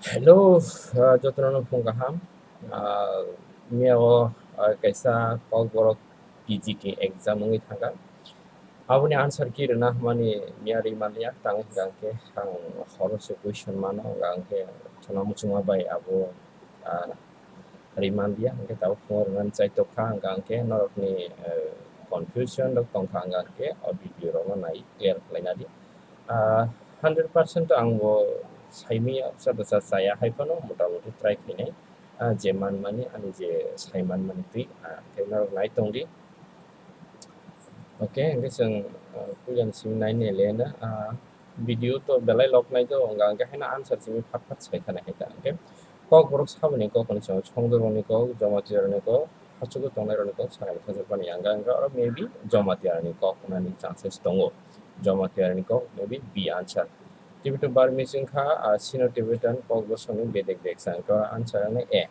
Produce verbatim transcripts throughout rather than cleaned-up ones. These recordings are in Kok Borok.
Hello, ah, jotono phung kaham. Ah, miya o, ah, kaisa Kokborok P G T exam wngwi thangkha. Aboni answer key rwna hwnmani miya ri manliya, tang hwnkha hwnkhe ang horo se question mano, hwnkha hwnkhe chwla muchungma bai abo, ah, ri manliya, hwnkhe tabuk phungo rwnani chai tokha, hwnkha hwnkhe norokni, eh, confusion rok tongkha, hwnkha hwnkhe o video rokno nai clear khlaina di. Ah, hundred percent to ang bo saimanya, bwsa bwsa chaya hai phano mota moti try khainai. Ah, je manmani, ani je sai manmani twi, ah, hwnkhe norok nai tongdi. Okay, hwnkhe chwng, ah, puilani simi nai nai le na, ah, video to belai lok nai do, hwnkha hwnkhe haino answer simi phat phat sai khana hai ta. Hwnkhe Kokborok saboni kok hwnwi chwng Songdoroni kok, Jomatiyaroni kok, hachugo tongnairokni kok sakani thajak bani yang hwnkhe oro maybe Jomatiyaroni kok wngnani chances tongo. Jomatiyaroni kok maybe B answer. Tibeto Burmese wngkha, ah, Sino-Tibetan kok bosongni bedek deksa, hwnkhe oro answer wngnai A.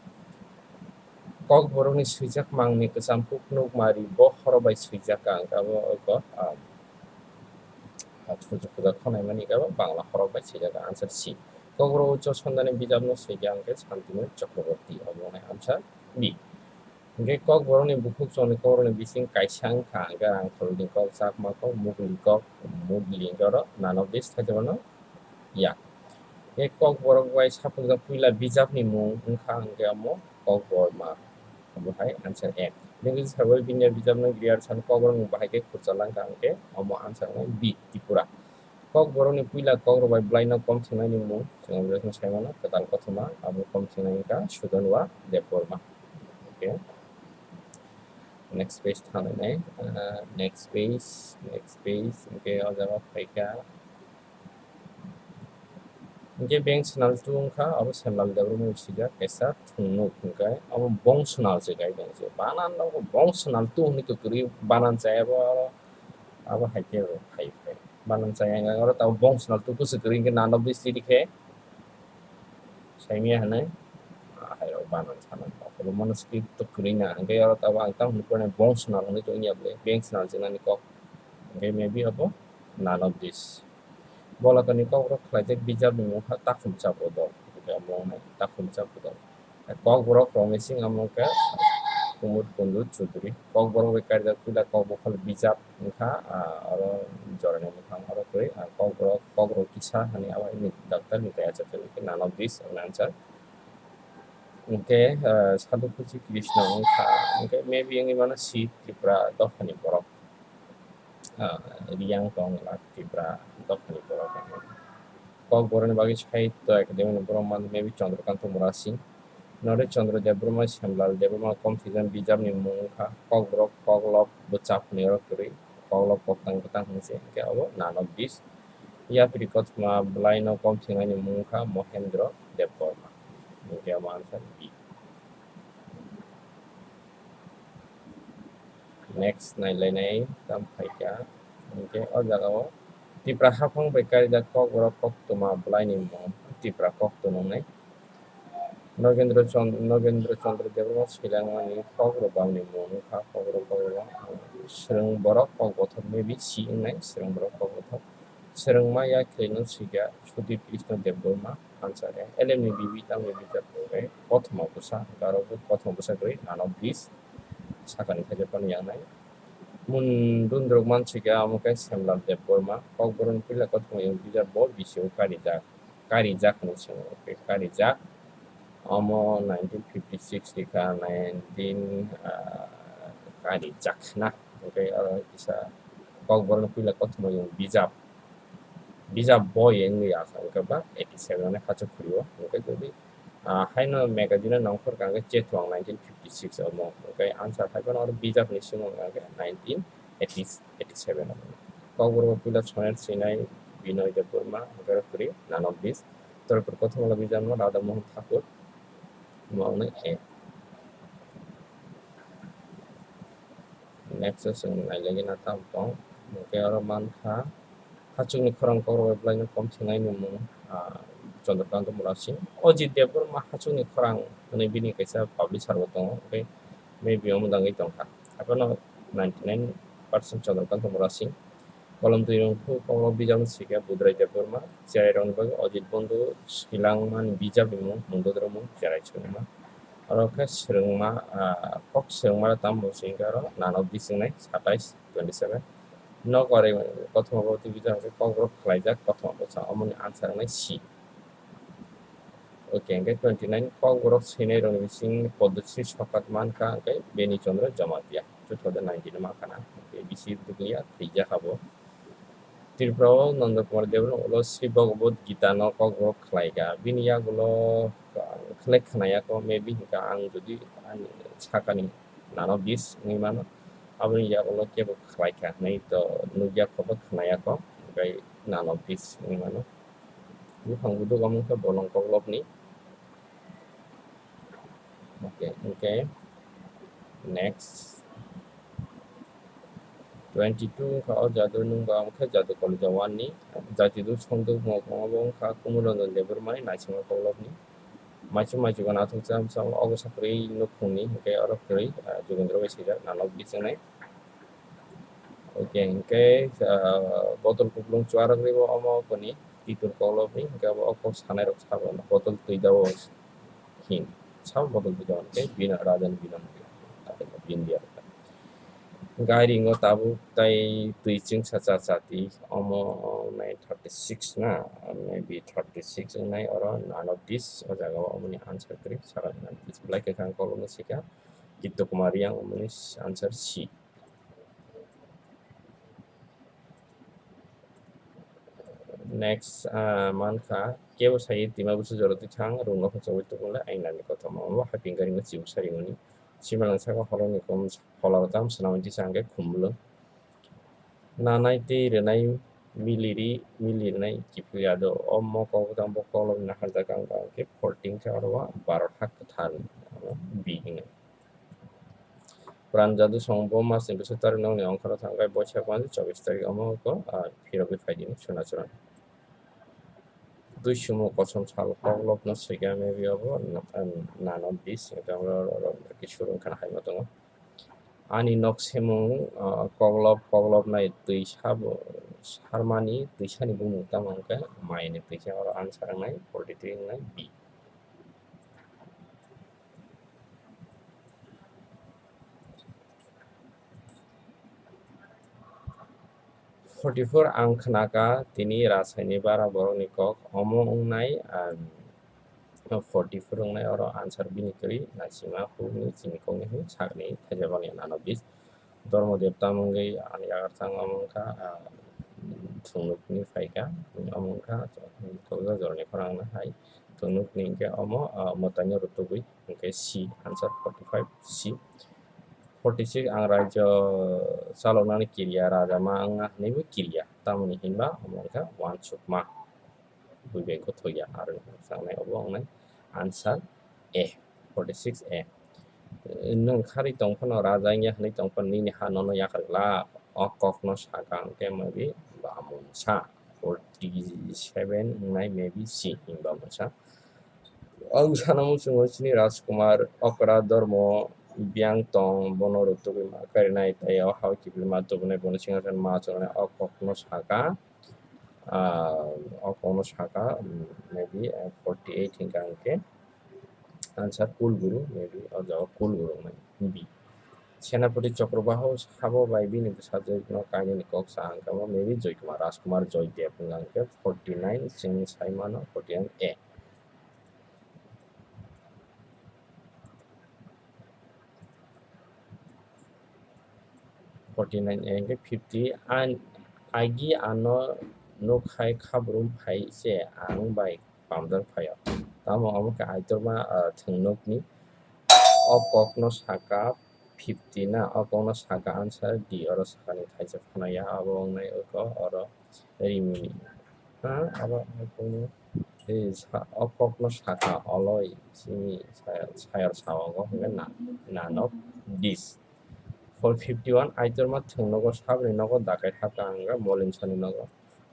Kokborokni swijak mangni kwcham kuk nukmari bo horo bai swijak ka, hwnkhe abo oko, ah, ah, thuju puja khonai mani khe bo Bangla horok bai swijak ka, answer C. Kokborok ucho sondani bijapno swijak hwnkhe Santinu Chakraborty, obo wngnai answer B. Hwnkhe Kokborokni bukhuk chongni kokrokni bising kaisa wngkha, hwnkhe Rangkholni kok, Chakma kok, Mugli kok, Mugli hwnkhe oro none of these thai jabano ya. Hwnkhe Kokborok bai saphukjak puila bijapni mung wngkha, hwnkhe omo Kokborma. Omo hai answer A. Hwnkhe sabai bini bijapno Grierson Kokborok mung bahai khe khurcha langkha, hwnkhe omo answer wngkha B, Tripura. Kokborokni puila kokrok bai bwlaino kom thwngnaini mung chwng abo sai mano, kwtal kothoma, abo kom thwngnai wngkha Sudonwa Debbarma. Okay. Next page thanglainai, ah, next page, next page, hwnkhe o jaga phaikha. Hwnkhe bank swnal two wngkha, abo Semlal Debbarma swijak kaisa thwngnuk hwnkhe, abo bong swnal se gai tong se. Banan no bong swnal two hwnwi kwrwi banan chaya bo, abo hai khe phai phai. Banan chaya wngkha, oro tabuk bong swnal two kwswk kwrwi hwnkhe none of these three khe saimanya hwnwi, ah, hai rok banan sana. Okolog mano script to kwrwi na, hwnkhe oro tabuk ang tamo hwnwi pore bong swnal hwnwi tongya bwle, bank swnal se nani kok. Hwnkhe maybe abo none of these. Bolakani kokrok khlaijak bijapni mung kha Takhumcha Bodol, hwnkhe omo wngnai Takhumcha Bodol. Kokborok Promising, omo wngkha Kumud Kundu Chudri. Kokborok bai kaijak puila kokbokhol bijap wngkha, ah, oro jorani mwkhang oro kwrwi, ah, Kokborok, Kokborok kisa hani abo ini doctor ni kaya chapter ni none of these wngkha answer. Hwnkhe, ah, Sadhu Khusi Krishna wngkha, hwnkhe maybe wngwi mano C, Tripura dophani borok. Ah, Riyang tong la Tripura dophani borok. Kokborokni bagwi Sahitya Academy ni borok man maybe Chandrakanta Murasing. Nore Chandra Debbarma, Semlal Debbarma kom thwijak bijapni mung wngkha Kokborok, Koklop, Bwchap hwnwi oro kwrwi. Koklop koktang kwtang hwnwi se, hwnkhe abo none of these. Yapri kothoma bwlaino kom thwngnaini mung wngkha Mohendra Debbarma. Hwnkhe abo answer B. Next nailainai tam phaikha. Hwnkhe o jagao Tipra haphang bai kaijak Kokborok koktwma bwlaini mung Tipra koktwma wngnai. Nogendra Chand-, Nogendra Chandra Debbarma swilangmani Kokrok bamni mung wngkha Kokrok bamni. Swrwng borok Kokbothor maybe C wngnai, swrwng borok Kokbothor. Swrwngma ya khlaino swikha Sudip Krishna Debbarma, answer A. Elemni bibi tamni bijap hwnkhe kothoma bwsa, hwnkhe aro bo kothoma bwsa kwrwi none of these sakani khaijak phano yangnai. Mundundrok manswikha amo khe Semlal Debbarma, Kokborokni puila kothoma yang bijap bo bisio karijak, karijak hinwi swngo, okay, karijak. Omo nineteen fifty six ni kha, nineteen, ah, karijak na, hwnkhe oro kisa Kokborokni puila kothoma yang bijap. Bijap boi wngwi asa hwnkhe ba eighty seven ani hachuk phuru o. Hwnkhe jodi, ah, haino magazine o nongkhor kha hwnkhe Chetwang nineteen fifty six omo. Hwnkhe answer hai phano oro bijap ni simi wngkha hwnkhe nineteen eighty, eighty seven omo. Kokborok puila sonnet swinai Binoy Debbarma hwnkhe oro kwrwi none of these. Torpor kothoma bijapno Radha Mohan Thakur. Omo wngnai A. Next o chwng nailaiwi na tam tong. Hwnkhe oro mankha, hachukni khorang kokrok bai bwlaino kom thwngnaini mung, ah, Chandrakanta Murasing. Ajit Debbarma hachukni khorang hwnwi bini kaisa publisher bo tongo. Hwnkhe maybe omo dangwi tongkha. Abono ninety nine percent Chandrakanta Murasing. Kolom twi rwng khe Kokborok bijapno swikha Budrai Debbarma, cherai rokni bagwi Ajit Bondhu swilangmani bijap rimung, Mundodoromung, cherai swrwngma. Oro khe swrwngma, ah, kok swrwngma tamo se hwnkhe oro Nano Bising nai satais, twenty seven. Nok ori kothoma bwtwi bijap hwnkhe Kokborok khlaijak, kothoma bwsa omoni answer wngnai C. Okay, hwnkhe twenty nine, Kokborok swinai rokni bising Poddosri Sokat mankha, hwnkhe Beni Chandra Jamatia, two thousand nineteen mankha na, hwnkhe bisi dukliya thwijak abo. Tripura o Nanda Kumar Debbarma ulo Sri Bhagavad Gita no Kokborok khlaikha, bini yagulo khlai khwnayakho, maybe hwnkha ang jodi ani sakani Nano Bis wngwi mano, aboni yagulo kebo khlaikha hwnwi to nukya kho bo khwnayakho, hwnkhe Nano Bis wngwi mano. Buphang buduk omo wngkha bolong koklopni. Okay, okay. Next. Twenty two wngkha o Jadu nungba wngkha Jadu College one ni. Jati duk songduk mo omo wngkha Kumul Ranjan Debbarmani naisingma koklopni. Maichung maichung gana athuk cham cham ogo sakwrwi nukhungni hwnkhe oro kwrwi, ah, Jugendra bai swijak Nano Bising nai. Okay, hwnkhe, ah, botol kuplung chuarok ribo omo koni titur koklopni, hwnkhe abo o kok sanai rok sabo botol twi dao hin. Sabo botol twi dao hwnkhe bina radan bina bini dia. Gairingo tabuk tai twi chwngsa cha chati omo nai thirty six na, maybe thirty six wngnai oro Nano Bis o jaga o omoni answer kwrwi sakha. Belai khe ang kolokno swikha, Kitto Kumar Reang omoni answer C. Next, ah, mankha, kebo sai tima busu jora twi thang, rung no khachogwi tubunle, aina ni kothoma, omo haping gari no chibu sari mani, simalang saka holong ni kom, hola tam swnamwi tisa hwnkhe khumulwng. Nanai tei rwnai miliri, milirnai kiphilya do, o mokol bwtang bo kolom naharjak ang khe fourteen khe oro o baro thak kwthar, B hinwi. Pran Jadu song bo masni bwswk tarik nokni ongkhorok thangkhe boisa phan chobis tarik omo wngkha, ah, phirogwi phaidi Sona Churan. Twi sumo kosom sal koklopno swikha maybe obo, ah, Nano Bis, hwnkhe oro, oro, oro khe surung khana haima tongo. Ani nok semung, ah, koklop, koklop nai twi sabo, sarmani twisani bumung tamo hwnkhe maini twisa oro answer wngnai forty three wngnai B. Forty four ang khnakha tini Rasaini bara borokni kok omo wngnai, um, forty four wngnai oro answer bini kwrwi naisingma hukni chini kokni hwn sakni thaijabani Nano Bis. Dormo Debta wngwi ani yakarthang omo wngkha, ah, thungnukni phaikha, omo wngkha kokjak jorani khorang hai thungnukni hwnkhe omo, ah, mwtaino rutugwi hwnkhe C, answer forty five C. Forty six ang rajyo chaloknani kiriya raja ma wngna hwnwibo kiriya, tamoni hinba omo wngkha uansukma. Buibai kothoya aro changnai obo wngnai answer A, forty six A. Nwng kharwi tong phano raja wngya hwnwi tong phano nini ha nono yakar glak, o kokno sakha hwnkhe maybe bamunsa, forty seven wngnai maybe C hinba munsa. Ang sana muchungo chini Rajkumar, Okra, Dormo, Biang tong, bono rutugwi ma karinai tei o hao kiphilma tubunai bono singhasan ma chornai o kokno sakha. Ah, o kokno sakha, um, maybe, ah, forty eight hingkha hwnkhe answer Kul Guru, maybe o jaga Kul Guru wngnai B. Senapati Chakrabahu sabo bai bini bwsajwkno kainwini kok sa hwnkhe abo maybe Joy Kumar, Rajkumar Joydev hwnkha hwnkhe forty nine chwng sai mano forty nine A. Forty nine A hwnkhe fifty, an-, agi ano nuk hai khabrum phai se ang bai pamjak phaio. Tamo omo khe aitorma, ah, thwngnukni o kokno sakha fifty na, o kokno sakha answer D, oro sakani thaisa phano ya, abo wngnai oko oro rimini. Ha, abo kokno, eh, sa-, o kokno sakha oloi simi sa-, sayar sawango hwnkhe na, Nano Bis. Four fifty one, aitorma thwng nogo sabni nogo dakai thapka hwnkhe Molim Soni nogo.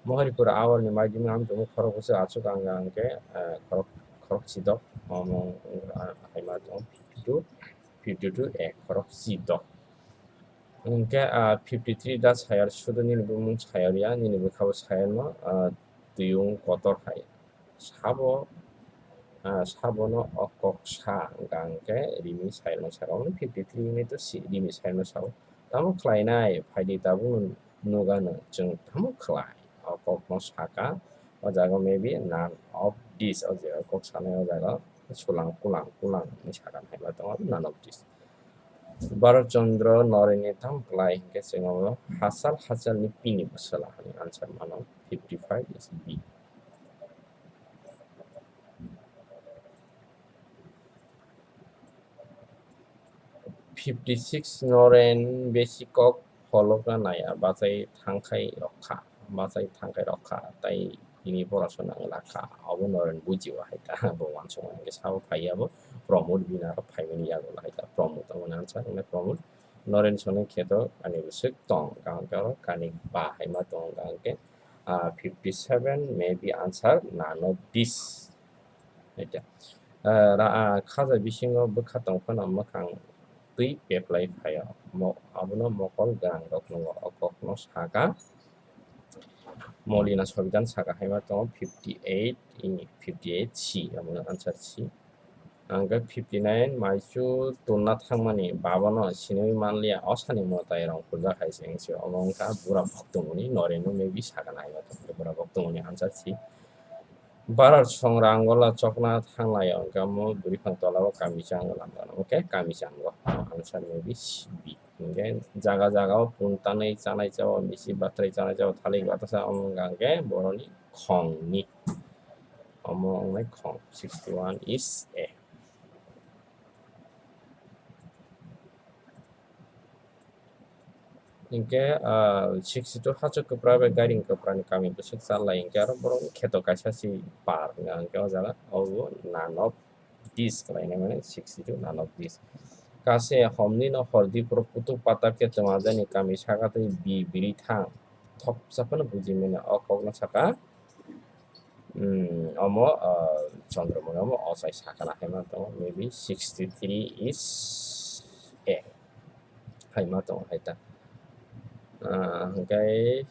Moharipura awarni maidimi amchukmung khorok bwswk achuk ang hwnkhe, eh, khorok, khorok chidok, omo, ah, haima tong fifty two, fifty two A khorok chidok. Hwnkhe, ah, fifty three da sayar sudu nini bumung sayar ya, nini bwkha bo sayar no, ah, twiyung kotor hai. Sabo, ah, sabo no o kok sa hwnkha hwnkhe rimi sayar no saka. Omo fifty three ni to si rimi sayar no sao. Tamo khlainai, phaidi tabuk no nugano chwng tamo khlai. O kok no saka, o jaga maybe none of this, o jaga kok sanai o jaga sulang kulang kulang hinwi sakha hai ma tongo, none of this. Bharat Chandra Noren ni tamo khlai hinkhe chwng omo hachal hachal ni pini bwsala hani answer mano, fifty five is B. Fifty six Noren besi kok pholokna naiya, bachai thangkhai rokha, bachai thangkhai rokha, tai tini porasona wng lakha, obo Noren bujio hai ta, bo uansukma hinkhe sabo phaiya bo Pramod bini aro phaimani yago hai ta, Pramod omo answer wngkha Pramod. Noren soni kheto ani bwswk tong, kaham khe oro kani ba hai ma tong, kaham khe, ah, fifty seven may be answer none of this. Eta, ah, ra-, ah, khaja bisingo bwkha tong phano mwkhang twi peplai phaio. Mo-, abono mokol gwnang rok nungo o kokno saka. Molina Sobidan saka hai ma tongo fifty eight, fifty eight C, abono answer C. Hwnkhe fifty nine maichu turna thangmani babano sinwi manliya, o sani mwtai rong purjak hai se wngse, omo wngkha bura bok tongmani Norenno maybe sakana hai ma tongkhe bura bok tongmani answer C. Bharat songra angola chokna thanglaio, hwnkhe omo bwrwi phang tola o kami chango lama, omo khe kami chango, answer maybe C B. Hwnkhe jaga jaga o puntanwi chanai chao, misi bathrai chanai chao, thalik batasa, omo wngkha hwnkhe boroni khongni. Omo wngnai khong, sixty one is A. Hinkhe, ah, sixty two hachwk kwpra bai gairing kwpra ni kami bwswk chalai hinkhe aro borok kheto kaisa si par wngkha hinkhe o jaga obo none of this khlainai mane sixty two none of this. Kase homni no hordi puro kutuk pata khe twmajani kami saka tei bi biri thang thopsa phano buji manya o kokno saka. Hmm, omo, ah, Chandramani omo ochai sakana hai ma tongo, maybe sixty three is A hai ma tongo hai ta. Ah, hwnkhe,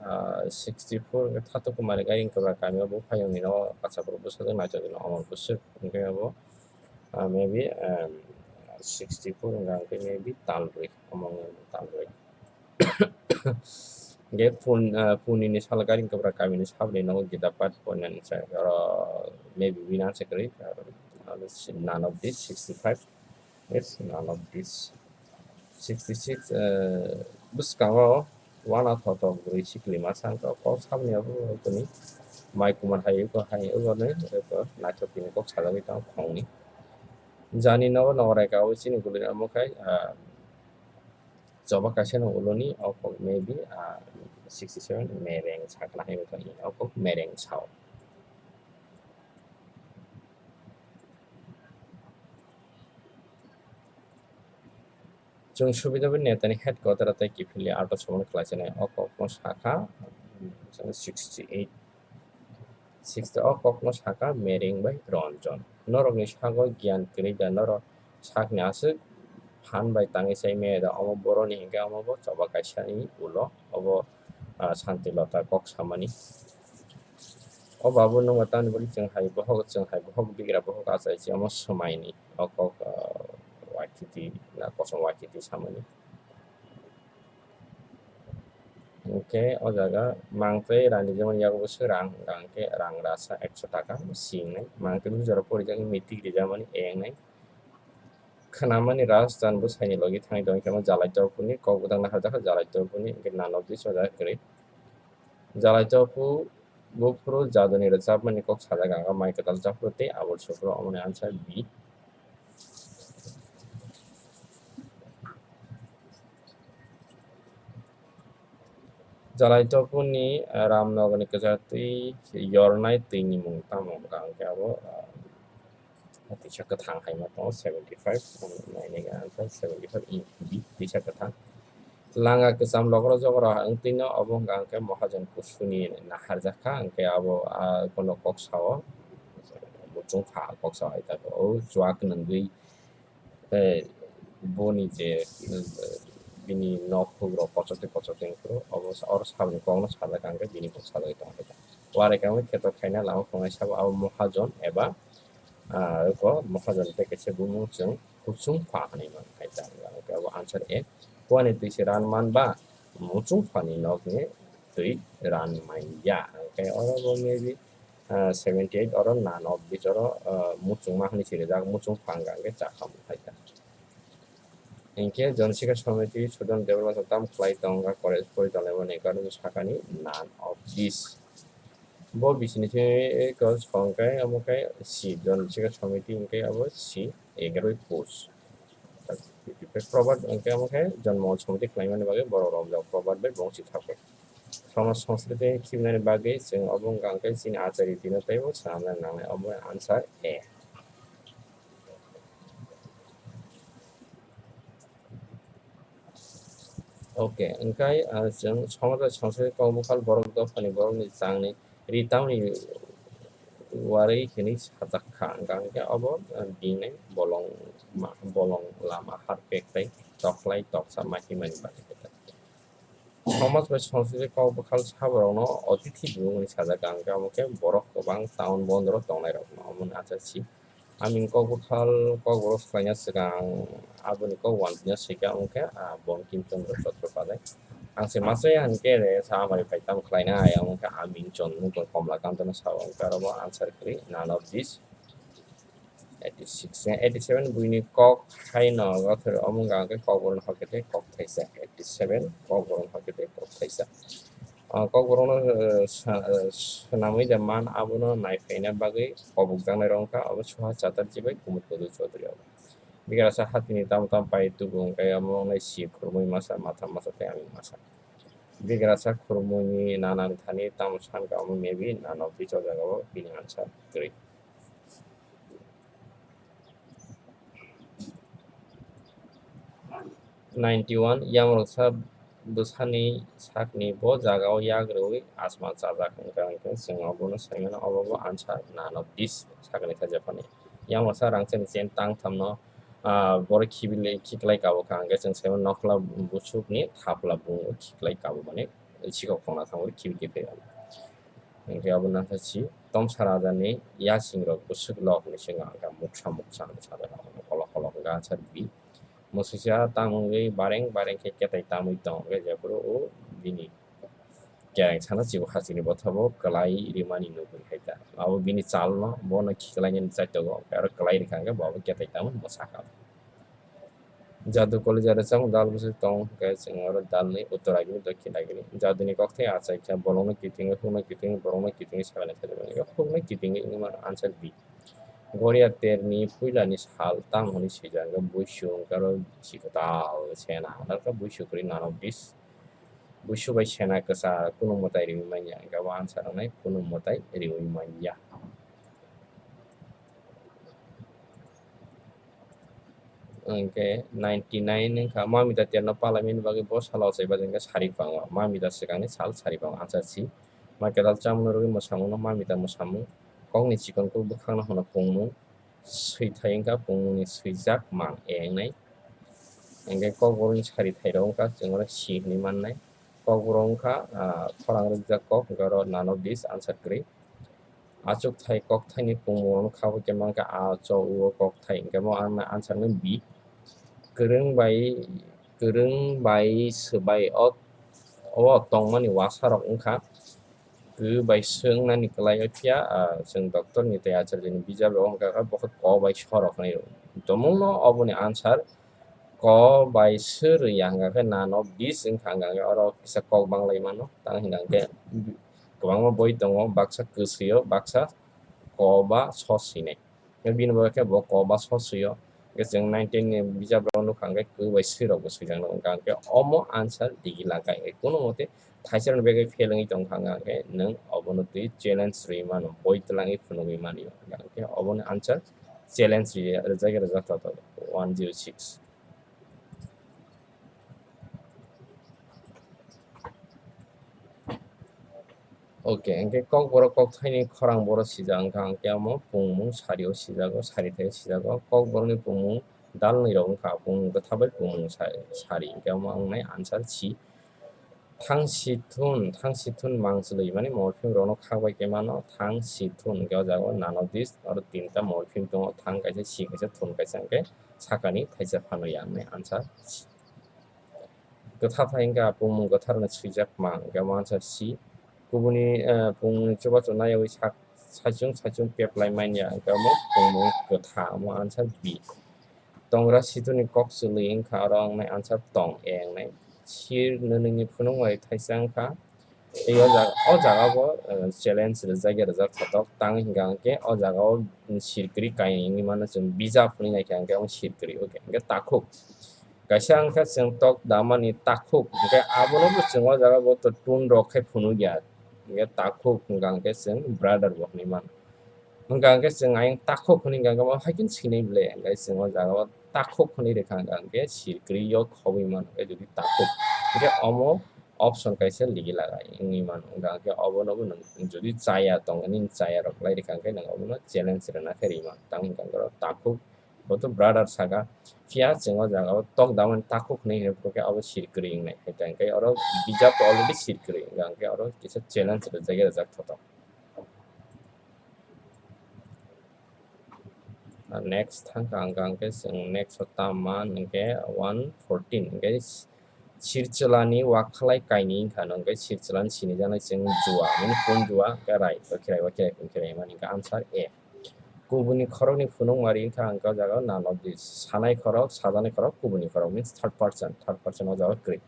ah, sixty four hwnkhe Thato Kumari gairing kwbra kami o bo phai wngwi no bachaphuru bwsajwk naithok hino omo bwswk hwnkhe abo, ah, maybe, um, sixty four wngkha hwnkhe maybe Talrwi, omo wngkha Talrwi. Hingke pun, ah, punini sal gairing kwbra kamini sabni nogo gita pat poinani sa, oro maybe winner se kwrwi, ah, none of this sixty five, yes, none of this sixty six, ah, bwskango wana thothok bwrwi sikli masa wngkha, kok sabni abo tini mai kumar hai eko hai eko ni eko naithok tini kok sajagwi tongo khongni. Jani nogo nogo raika o chini guli amo khai, ah, Choba kaisa no uloni o kok maybe, ah, sixty seven mereng sakna hai wngkha o kok mereng sao. Chwng subida bai netani headquarter tei kiphilwi auto somon khlai chinai o kokno sakha, sixty eight. Sixty o kokno sakha Mereng bai Ranjan. Norokni sago giyan kwrwi da norok sakni aswk phan bai tangwi sai maya da omo boroni hinkhe omo bo choba kaisani ulo obo, ah, Santi Lota kok samani. O babu nungba tamni bagwi chwng hai bohok, chwng hai bohok bigra bohok achai se omo swmaini o kok, ah, waikiti na kosom waikiti samani. Hwnkhe o jaga mangtwi rani jemon yago bwswk rang, hwnkhe rang rasa ekso taka singnai. Mangtwi bujaro porijak mitik rijamani engnai. Khnamani rajchan bwsaini logi thangwi tongwi khe jalai topuni kok bwtang naharjak kha jalai topuni hwnkhe none of this o jaga kwrwi. Jalai topu buphuru jaduni rwchapmani kok sajak ang mai kwtal japhuru tei abol suphuru omoni answer B. Jalai topuni, ah, Ramnogorni kwchar twi yornai twini mung tamo wngkha hwnkhe abo, ah, twisa kwthang hai ma tongo seventy five, nainai ga answer seventy five in B twisa kwthang. Langa kwcham lokro jokro wngtwino obo wngkha hwnkhe Mahajan Kusuni naharjakha hwnkhe abo, ah, bono kok sao, muchung pha kok sao hai ta o chuak nungwi. Tei boni je, eh, bini nok hugrok kochotwi kochotwi wngphuru obo sa-, oro saboni kokno sajak ang khe bini kok sajagwi tongkha. Warai khe kheto khaina lama khwnai sabo abo Mahajon eba, ah, eko Mahajon tei kaisa bumung chwng Kuchung Pha hinwi man kha, abo answer A. Kuani twi se ran man ba Muchung Phani nokni twi ran man ya. Hwnkhe oro bo maybe, ah, seventy eight oro none of these oro, ah, muchungma hinwi sirijak, Muchung Pha hwnkha hwnkhe chakha mung kha. Hinkhe Jon Sikha Samiti Sudon Debbarma tamo khlai tong wngkha college pori tongnai mani karon sakani none of these. Bo bisini se ko song khe omo khe C, Jon Sikha Samiti hwnkhe abo C, egaroi post. Proverb hwnkhe omo khe Jon Mongol Samiti khlaimani bagwi borok romjak proverb bai bongsi thapwi. Somaj Sanskriti khibinani bagwi chwng obo wngkha hwnkhe chini achar ritino teibo swnamnani nangnai, omo answer A. Okay, hwnkhe, ah, chwng somaj bai sangsari kokbukhal borok dophani borokni changni ri tamni warwi hwnwi sajak kha, hwnkha hwnkhe obo, ah, bini bolong ma-, bolong lama harpek tei tokhlai toksa ma himani bagwi khe. Somaj bai sangsari kokbukhal saborokno otithi bumung hwnwi sajak kha, hwnkhe omo khe borok kwbang town bondoro tongnairokno omo hwnwi achachi. Aming kokbukhal kokborok swlaina swkang aboni kok uansukna swikha, omo khe, ah, Bankim Chandra Chattopadhyay. Ang se masa ya hwnkhe re sa amari pai tamo khlaina ai, omo khe Aming Chandra Komlakantano sao, hwnkhe aro bo answer kwrwi none of these. Eighty six, eighty seven buini kok haino gothor omo wngkha hwnkhe kokborokno hakhe tei kok thaisa. Eighty seven kokborokno hakhe tei kok thaisa. Ah, kokborokno, eh, sa-, eh, swnamwi da man abono naiphaina bagwi kobokjaknairok wngkha, abo Suhas Chatterjee bai Kumud Kodoi Chaudhury obo. Bigrasa hatini tamo tamo pai tubu wngkha, omo wngnai si khurmui masa, matha masa tei aming masa. Bigrasa khurmuini nanang thani tamo sankha, omo maybe none of these o jagao bini answer kwrwi. Ninety one, yamroksa bwsani sakni bo jagao yak rwui asman chajak, hwnkha hwnkhe chwng obono sai mano, obo bo answer none of these sakni khe jephani. Yamroksa rangchakni chain tangthamno, ah, borok khibilai khiklai kabo kha, hwnkhe chwng sai mano nokhla busukni thapla bungo khiklai kabo mani sikok khongna thangwi khibi khiklai kabo. Hwnkhe abo nangkha si tomsa rajani yasingrok bwswk lok hinwi se wngkha muksa muksa hinwi sajak, kolok kolok wngkha answer B. Mwswisa tang wngwi bareng bareng khe ketai tamwi tong, hwnkhe jephuru o bini kereng sana chibo hachini bothabo kwlai rimani nugwi hai ta. Abo bini chalno bono khiklainani chaitogo, hwnkhe aro kwlai rikha hwnkhe bo abo ketai tamwi mwsakha. Jadu koli jadu chang dal bwswk tong, hwnkhe chwng oro dalni uttor agini, dokhin agini. Jaduni kokthai achai khe bolongno kitingwi, hukno kitingwi, borokno kitingwi sakani thajak, hukno kitingwi wngmano answer B. Goria terni puilani sal tamo hwnwi swijak, hwnkhe buisu, hwnkhe oro chikon tal sena, hwnkhe buisu kwrwi none of these. Buisu bai sena kwchar kunu mwtai riwi manya, hwnkhe abo answer wngnai kunu mwtai riwi manya. Hwnkhe ninety nine wngkha, mamita terno palaimani bagwi bo salo achai bajak hwnkhe sari pango, mamita swkangni sal sari pango, answer C. Ma kedal chamungno rwgwi mwsamungno mamita mwsamung, kokni chikon kuk bwkhakno hwno pungmung, swithai wngkha pungmungni swijak mang A wngnai. Hwnkhe kokborokni sari thairok wngkha, chwng oro C hinwi mannai. Kokborok wngkha, ah, khorang rwkjak kok, hwnkhe oro none of these answer kwrwi. Achukthai kokthaini pungmungrokno kha bo khe mankha a, cho, u o kokthai, hwnkhe bo ang answer no B. Kwrwng bai, kwrwng bai swbai o, o tongmani wasarok wngkha. Kwrwi bai swngnani kwlai o phiya, ah, chwng doctor ni tei acharya ni bijap rok wngkha khe bo khe ko bai sorok hinwi rw. Tomungno oboni answer ko bai sw rw ya hwnkha khe none of these wngkha, hwnkha khe oro kisa kok banglai mano, tamo hwnkha khe kwbangma boi tongo, baksa kwswi o, baksa ko ba so swinai. Bini bagwi khe bo ko ba so swi o. Hwnkhe chwng nineteen ni bijap rok nukha hwnkhe kwrwi bai swi rok bo swijak nai, hwnkha hwnkhe omo answer digi langkha, hwnkhe kunu mote thaisarokni bagwi fail wngwi tongkha, hwnkha hwnkhe nwng obono twi challenge rwui mano, boi twlangwi phunugwi mani o, hwnkha hwnkhe obono answer challenge rwui rwjak rwjak tongthok one zero six. Okay, hwnkhe kokborok kokthaini khorang boro sijak wngkha, hwnkhe omo pungmung sari o sijago, sari thai o sijago. Kokborokni pungmung Dalni rok wngkha pungmung kwthar bai pungmung sa-, sari, hwnkhe omo wngnai answer C. Thang si thun, thang si thun mangchwlwi, mane morpheme rokno khak bai khe mano, thang si thun, hwnkhe o jaga o none of these, oro tinta morpheme tongo, thang kaisa, si kaisa, thun kaisa, hwnkhe sakani thaisa phano ya wngnai answer C. Kwthar thai hwnkha pungmung kwthar hwnwi swijak ma, hwnkhe omo answer C. Kubuni, eh, pungmungni chubachu naiwi sak-, saichung saichung pep lai manya, hwnkhe omo pungmung kwthar, omo answer B. Tongra situni kok chwlwi wngkha, oro wngnai answer tong, A wngnai. Sir nwnwini phunukmari thaisa wngkha. Tei o jaga, o jaga bo, eh, challenge rijak ya rijak thotok. Tang hwnkha hwnkhe o jaga o sir kwrwi kainwi wngwi mano chwng bijap hwnwi naikha hwnkhe omo sir kwrwi, okay. Hwnkhe takhuk. Kaisa wngkha chwng tok damani takhuk. Hwnkhe abono bo chwng o jaga bo to tun rok khe phunukya. Hwnkhe takhuk hwnkha hwnkhe chwng brother bo hwnwi mano. Hwnkha hwnkhe chwng ayang takhuk hwnwi hwnkha hwnkhe bo haikhe sinai ble. Hwnkhe chwng o jaga o takhuk hwnwi rwkha hwnkha hwnkhe sir kwrwi o khobwi mano hwnkhe jodi takhuk. Hwnkhe omo option kaisa ligi laga wngwi mano. Hwnkha hwnkhe obono bo nwng jodi chaya tongkha, nini chaya rok lai rwkha hwnkhe nwng obono challenge rwna khe rwima. Tamo hwnkha hwnkhe oro takhuk, bo to brother saka. Phiya chwng o jaga o tok damani takhuk hwnwi hwnwi phuru khe abo sir kwrwi wngnai. Hai tang khe oro bijap to already sir kwrwi wngkha, hwnkhe oro kisa challenge rwjak ya rwjak thotok. Ar next thangkha ang, hwnkhe chwng next o tamo hwnkhe one fourteen, hwnkhe sirchwlani wakhalai kainwi wngkha, hwnkhe sirchwlani sinijaknai chwng jua, mane pun jua, hwnkhe rai, wakhirai, wakhirai, wakhirai, mane hwnkhe answer A. Kubuni khorokni phunukmari wngkha, hwnkhe o jaga o none of these. Sanai khorok, sajaknai khorok, kubuni khorok means third person, third person o jaga o kwrwi.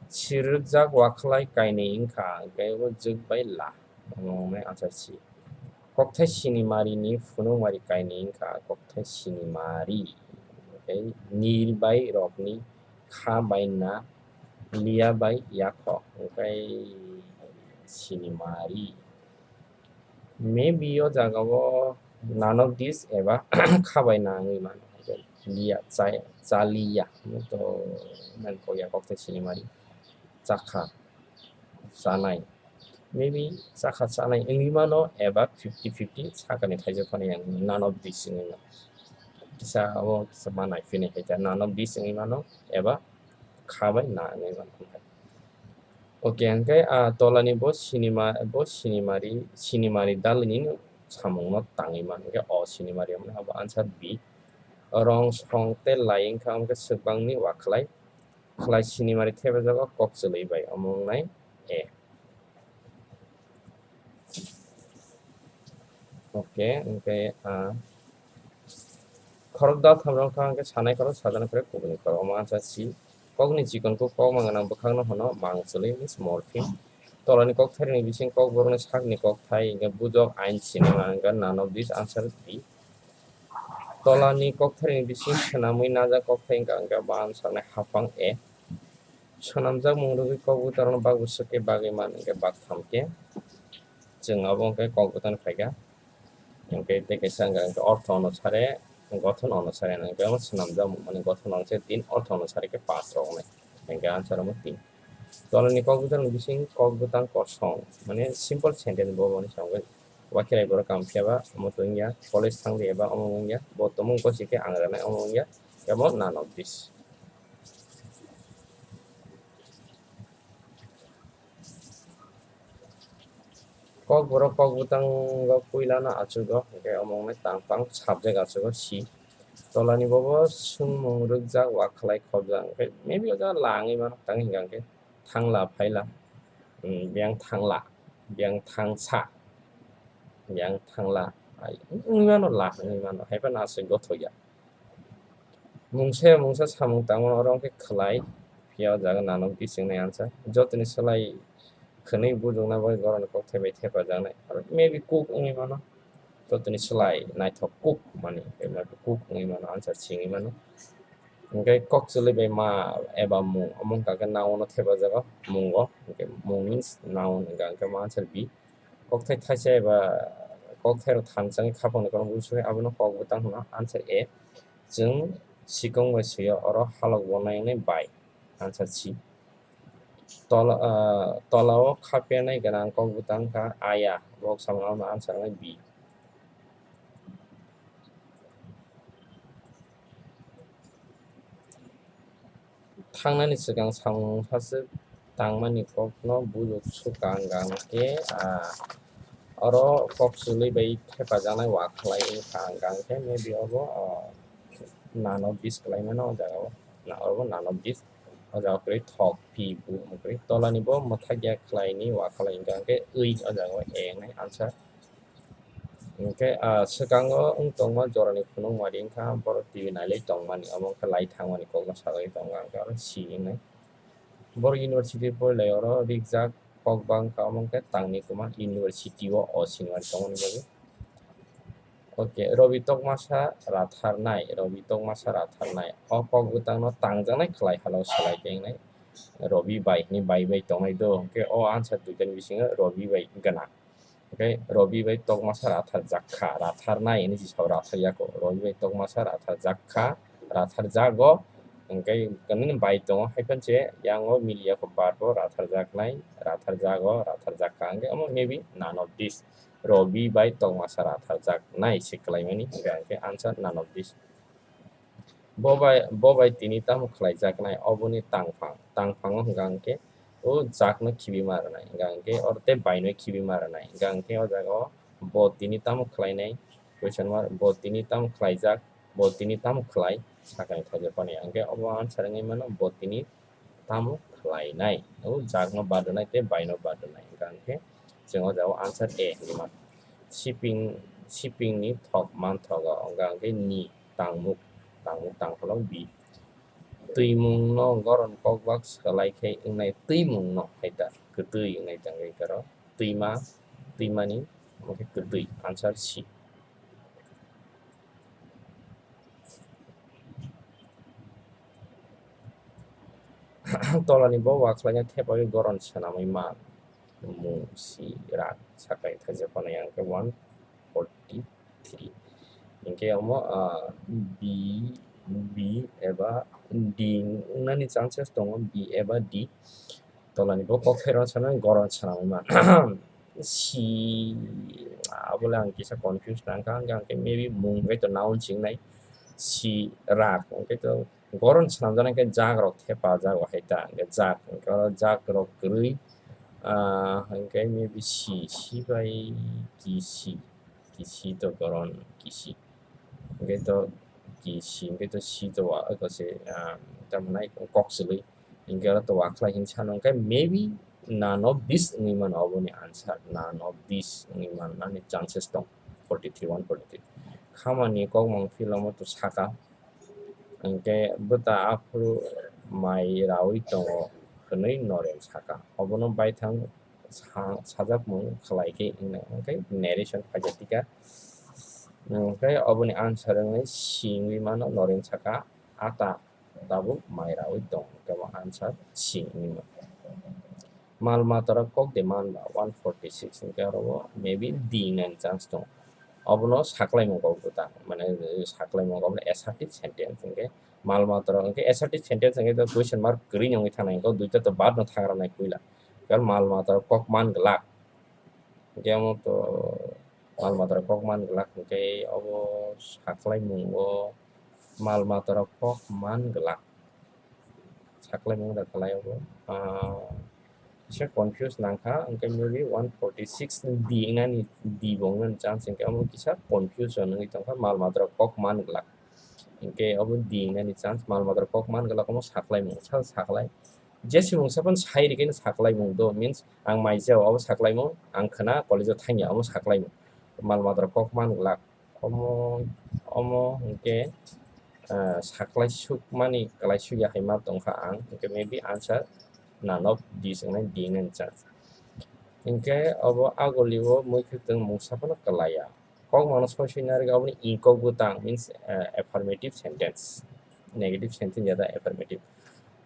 Sirwkjak wakhalai kainwi wngkha, hwnkhe o jwk bai la. Omo wngnai answer C. Kokthai sinimari ni phunukmari kainwi wngkha, kokthai sinimari. Hwnkhe nir bai rokni kha bai na, liya bai yakho, hwnkhe sinimari. Maybe o jaga o none of these eba kha bai na wngwi mano. Liya, chaya, chaliya. To, nang kok ya kokthai sinimari. Chakha, chanai. Maybe chakha chanai wngwi mano eba fifty fifty sakani thaijak phano yang none of these wngwi mano. Kisa abo kisa ma naiphini hai khe none of these wngwi mano eba kha bai na wngwi mano. Okay, hwnkhe, ah, tolani bo sinima, bo sinimari, sinimari dalini samungno tangwi mano. Hwnkhe o sinimari wngmani abo answer B. Rong song tei lai wngkha, hwnkhe swkbangni wakhlai, khlai sinimari thepajago kok chwlwi bai, omo wngnai A. Okay, hwnkhe, ah, khorok daltham rok wngkha, hwnkhe sanai khorok, sajaknai khorok, kubuni khorok, omo answer C. Kokni chikon kuk kokma gwnang bwkhakno hwno mang chwlwi means morpheme. Tolani kokthairokni bising kokborokni sakni kokthai, hwnkhe bujok ain sinima, hwnkhe none of these answer B. Tolani kokthairokni bising swnamwi najak kokthai wngkha, hwnkhe bo ang saknai haphang A. Swnamjak mung rwgwi kok bwtharno bak bwswk khe bagwi man hwnkhe bak tham khe. Chwng abo hwnkhe kok bwtharno phaikha. Hwnkhe tei kaisa hwnkha hwnkhe ortho onusare, gothon onusare hwnkhe omo swnamjak mung mani gothon onusare tin, ortho onusare khe pas rok wngnai. Hwnkhe answer omo tin. Tolani kok bwtharni bising kok bwtang kosong, mane simple sentence bo mani samung khe wakhirai borok kam phiya ba omo tong wngya, college thang di eba omo wngya, bo tomung gosi khe ang rwnai omo wngya, ebo none of this. Kokborok kok bwtango puilano achugo, hwnkhe omo wngnai tangphang subject achugo C. Tolani bobo swngmung rwkjak, wakhlai khobjak, hwnkhe maybe o jaga la wngwi mano, tang hwnkha hwnkhe thangla phaila, hmm, biyang thangla, biyang thangsa, biyang thangla, ai, wngwi mano la, wngwi mano, haiphano aswk gothokya. Mungsa ya mungsa samung tangmano oro hwnkhe khlai, phiya o jaga none of these wngnai answer. Jotoni slai khwnwi bujokna bagwi borokni kokthai bai thepajaknai. Aro maybe cook wngwi mano. Jotoni slai naithok cook mani, maybe cook wngwi mano, answer C wngwi mano. Hwnkhe kok chwlwi bai ma eba mung, omo hwnkha khe noun no thepajago mungo. Hwnkhe mung means noun hwnkha, hwnkhe omo answer B. Kokthai thaisa eba kokthai rok thansa wngwi khapangni kokrok buchukhe abono kok bwtang hwno, answer A. Chwng sikong bai swi-o, oro halok bo nai wngnai bai, answer C. Tola, ah, tola-o khapya nai gwnang kok bwtang kha aya, bo samung abono answer wngnai B. Thangnani swkang samung saswk tangmani kokno bujok swkang hwnkhe, ah, oro kok chwlwi bai thepajaknai wakhlai wngkha hwnkhe maybe obo, ah, none of this khlai mano o jaga o, na-, obo none of this, o jaga kwrwi thok, pi, bu, kwrwi tolani bo mwthakya khlaini wakhlai wngkha hwnkhe wi o jaga o a wngnai answer. Hwnkhe, ah, swkango wng tongma jorani phunukmani wngkha borok T V nailai tongmani, omo wngkha lai thangmani kokno sajagwi tongo, hwnkhe oro C wngnai. Borok university porilai oro rijak kok bangkha, omo wngkha tangni kwma university o, o sinimani tongmani bagwi. Okay, Robi Tokmasa ratharnai, Robi Tokmasa ratharnai. O kok bwtangno tangjaknai khlai halao swlai khe wngnai. Robi bai hinwi bai bai tongnai do, hwnkhe o answer duitani bisingo Robi bai gwnang. Hwnkhe Robi bai Tokmasa ratharjak kha, ratharnai hinwi se sao, ratharya kho. Robi bai Tokmasa ratharjak kha, ratharjago. Hwnkhe nini bai tongo, hai phano se yango miliya kho verb bo ratharjaknai, ratharjago, ratharjak kha. Hwnkhe omo maybe none of this. Robi bai Tokmasa ratharjaknai se kwlaimani hwnkha hwnkhe answer none of this. Bo bai, bo bai tini tamo khlaijaknai, oboni tangphang, tangphango hwnkha hwnkhe o jakno khibi ma rwnai, hwnkha hwnkhe oro tei baino khibi ma rwnai, hwnkha hwnkhe o jaga o bo tini tamo khlainai, question mark, bo tini tamo khlaijak, bo tini tamo khlai, sakani thajak phano ya, hwnkhe obo answer wngwi mano bo tini tamo khlainai, o jakno bad rwnai tei baino bad rwnai, hwnkha hwnkhe chwng o jaga o answer A hinwi mano. Siping, sipingni thok manthogo, hwnkha hwnkhe ni tangmuk, tangmuk tangpholo bi. Twimungno goron kokbak swlai khe wngnai twimungno, hai ta kwtwi wngnai tangwi karo. Twima, twimani, omo khe kwtwi, answer C. Tolani bo wakhlaina thepagwi goron swnamwi man. Mung si rak sakai thaijak phano yang khe one forty three. Hinkhe omo, ah, B, B eba D wngnani chances tongo, B eba D. Tolani bo kok khe rw sanani goron swnamwi man. Si, abole ang kisa confuse nangkha, hwnkhe maybe mung bai to noun chingnai. Si rak, hwnkhe to goron swnamjaknai khe jak rok thepa jago hai ta, hwnkhe jak, hwnkhe oro jak rok kwrwi, ah, hwnkhe maybe si, si bai kisi, kisi to goron kisi, hwnkhe to kisi, hwnkhe to si to wa, eko se, ah, tamo nai kok chwlwi, hwnkhe oro to wakhlai hinwi sano, hwnkhe maybe none of this wngwi mano oboni answer, none of this wngwi mano nani chances tong, forty three, one forty three. Khamani kokmang phil omo to saka, Hwnkhe bwta aphuru mai raui tongo hwnwi Noren saka. Obono baithang sa-, sajakmung khlai khe wngnai, hwnkhe narration phaikha tika. Hwnkhe oboni answer wngwi si wngwi mano, Noren saka, "Ata tabuk mai raui tong," hwnkhe bo answer si wngwi mano. Mal matarok kok de man ba, one forty six, hwnkhe oro o maybe D nani chance tongo. Obono saklaimung kok bwtang, mane, saklaimung kok assertive sentence hwnkhe mal matarok, hwnkhe assertive sentence hwnkhe to question mark kwrwi wngwi thangnai, hwnkhe duita to bad no thangra nai puila. Khe mal matarok kok man glak. Hwnkhe omo to mal matarok kok man glak, hwnkhe obo saklaimung o mal matarok kok man glak. Saklaimung da khlai obo. Ah, kisa confuse nangkha, hwnkhe maybe one forty six ni D wngnani, D bo wngnani chance hwnkhe omo kisa confusion wngwi tongkha, mal matarok kok man glak. Hwnkhe obo D wngnani chance, mal matarok kok man glak omo saklaimung, sa-, saklai. Jesi mungsa phano sai rikhe saklaimung do, means ang mai jao obo saklaimung, ang khwna college o thangya omo saklaimung. Mal matarok kok man glak. Omo, omo hwnkhe, ah, saklai sukmani, klai sukya hai ma tongkha ang, hwnkhe maybe answer none of this wngnai, D wngnani chance. Hwnkhe obo agulio mui khwtwng mungsa phano kwlaiya. Kokmano soi soi narwkha, oboni i kok bwtang means, ah, affirmative sentence, negative sentence ya da affirmative.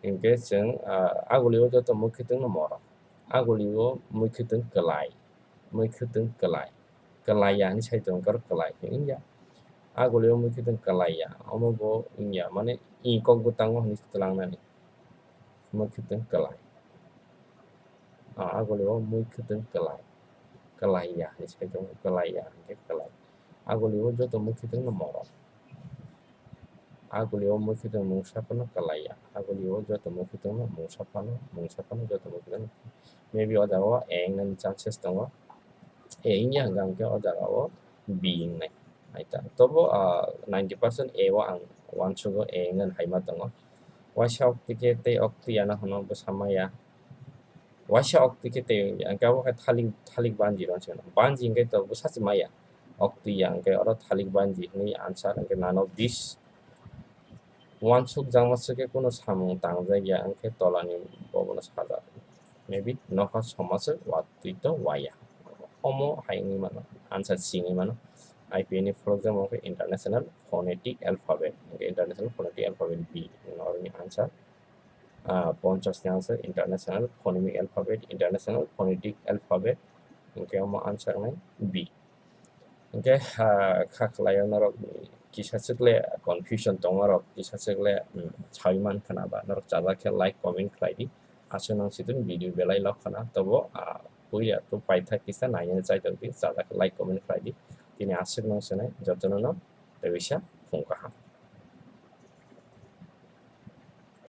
Hwnkhe chwng, ah, agulio joto mui khwtwngno morok. Agulio mui khwtwng kwlai, mui khwtwng kwlai. Kwlaiya hinwi sai tongo, oro kwlai hinwi wngya. Agulio mui khwtwng kwlaiya, omo bo wngya, mane i kok bwtango hinwi twlangnani. Mui khwtwng kwlai. Ah, agulio mui khwtwng kwlai. Kwlaiya hinwi sai tongo, kwlaiya hinkhe kwlai. Agulio joto mui khwtwngno morok. Agulio mui khwtwng mungsa phano kwlaiya. Aboni o joto mukhuitwng no mungsa phano, mungsa phano joto mukhuitwng no. Maybe o jaga o A wngnani chances tongo. A wngya hwnkha hwnkhe o jaga o B wngnai. Hai ta. Tobo, ah, ninety percent A o ang uansugo, A wngnani hai ma tongo. Waisa oktwi khe tei oktwi yana hwno bwsa maya. Waisa oktwi khe tei wngya, hwnkhe abo khe thalik, thalik banji rw se. Banji hwnkhe to bwsa se maya. Oktwi ya hwnkhe oro thalik banji hwnwi answer hwnkhe none of this. Uansuk jakma swk khe kunu samung tangjak ya, hwnkhe tolani bobono sajak. Maybe nokha soma swk watwi to waya. Omo hai wngwi mano, answer C wngwi mano. I P N ni full exam hwnkhe International Phonetic Alphabet, hwnkhe International Phonetic Alphabet B, oroni answer. Ah, ponchas ni answer International Phonemic Alphabet, International Phonetic Alphabet, hwnkhe omo answer nai B. Hwnkhe, ah, kha khlai o norok kisa swk le confusion tongo, norok kisa swk le, um, saui man khana ba, norok chajak khe like, comment khlai di. Aswk nang si tun video belai lok khana, tobo, ah, puila to paithak kisa nainani chai tong di, chajak khe like, comment khlai di. Tini aswk nang sinai, jotono no tei bisa phung kaham.